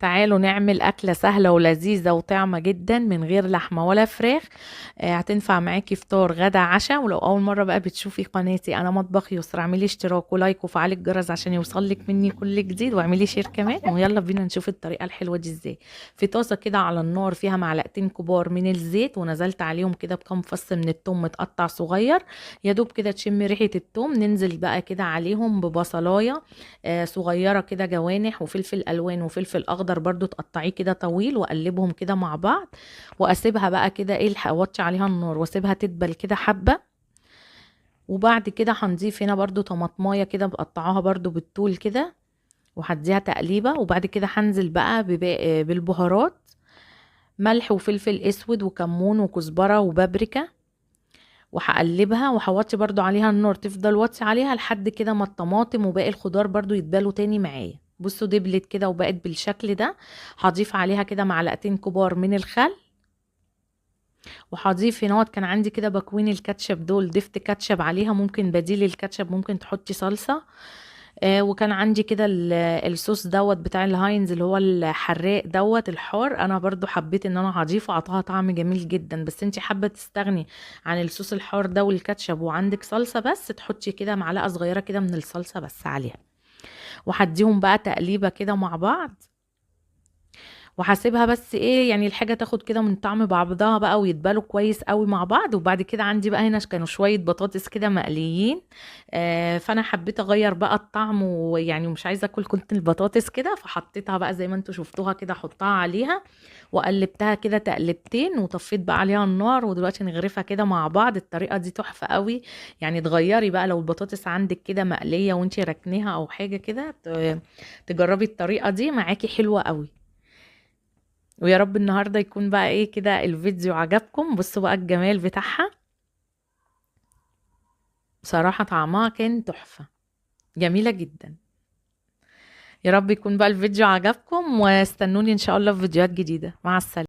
تعالوا نعمل أكلة سهلة ولذيذة وطعمة جدا من غير لحمة ولا فراخ. هتنفع معاكي فطار غدا عشاء. ولو أول مرة بقى بتشوفي قناتي أنا مطبخ يسرا، اعملي اشتراك و like وفعلي الجرس عشان يوصلك مني كل جديد، واعملي share كمان. ويلا بينا نشوف الطريقة الحلوة دي ازاي. في طاسة كده على النار فيها معلقتين كبار من الزيت، ونزلت عليهم كده بكام فص من التوم متقطع صغير، يا دوب كده تشم ريحة التوم. ننزل بقى كده عليهم ببصلاية صغيرة كده جوانح، وفلفل ألوان وفلفل أخضر برضو تقطعيه كده طويل، واقلبهم كده مع بعض، واسيبها بقى كده ايه اوطي عليها النار واسيبها تدبل كده حبة. وبعد كده هنضيف هنا برضو طماطمايه كده بقطعاها برضو بالطول كده، وهديها تقليبة. وبعد كده هنزل بقى بالبهارات، ملح وفلفل اسود وكمون وكزبرة وبابريكا، وهقلبها وهوطي برضو عليها النار، تفضل وطي عليها لحد كده ما الطماطم وباقي الخضار برضو يتبالوا تاني معايا. بصوا دبلت كده وبقت بالشكل ده. هضيف عليها كده معلقتين كبار من الخل، وهضيف هنا كان عندي كده باكوين الكاتشب دول، ضفت كاتشب عليها، ممكن بديل الكاتشب ممكن تحطي صلصة. وكان عندي كده الصوص دوت بتاع الهاينز اللي هو الحراق دوت الحار، انا برضو حبيت ان انا هضيفه، عطاها طعم جميل جدا. بس انتي حابة تستغني عن الصوص الحار ده والكاتشب وعندك صلصة بس، تحطي كده معلقة صغيرة كده من الصلصة بس عليها. وهديهم بقى تقليبة كده مع بعض، وهسيبها بس ايه يعني الحاجة تاخد كده من طعم بعضها بقى ويتبالوا كويس قوي مع بعض. وبعد كده عندي بقى هنا كانوا شوية بطاطس كده مقليين، فانا حبيت اغير بقى الطعم، ويعني مش عايزة اكل كنت البطاطس كده، فحطيتها بقى زي ما انتوا شفتوها كده، حطها عليها وقلبتها كده تقلبتين، وطفيت بقى عليها النار. ودلوقتي نغرفها كده مع بعض. الطريقة دي تحفة قوي، يعني تغيري بقى لو البطاطس عندك كده مقلية وانتي راكنيها او حاجة كده، تجربي الطريقة دي معاكي حلوة قوي. ويا رب النهارده يكون بقى ايه كده الفيديو عجبكم. بصوا بقى الجمال بتاعها، بصراحة طعمها كان تحفة، جميلة جدا. يا رب يكون بقى الفيديو عجبكم، واستنوني ان شاء الله في فيديوهات جديدة. مع السلامة.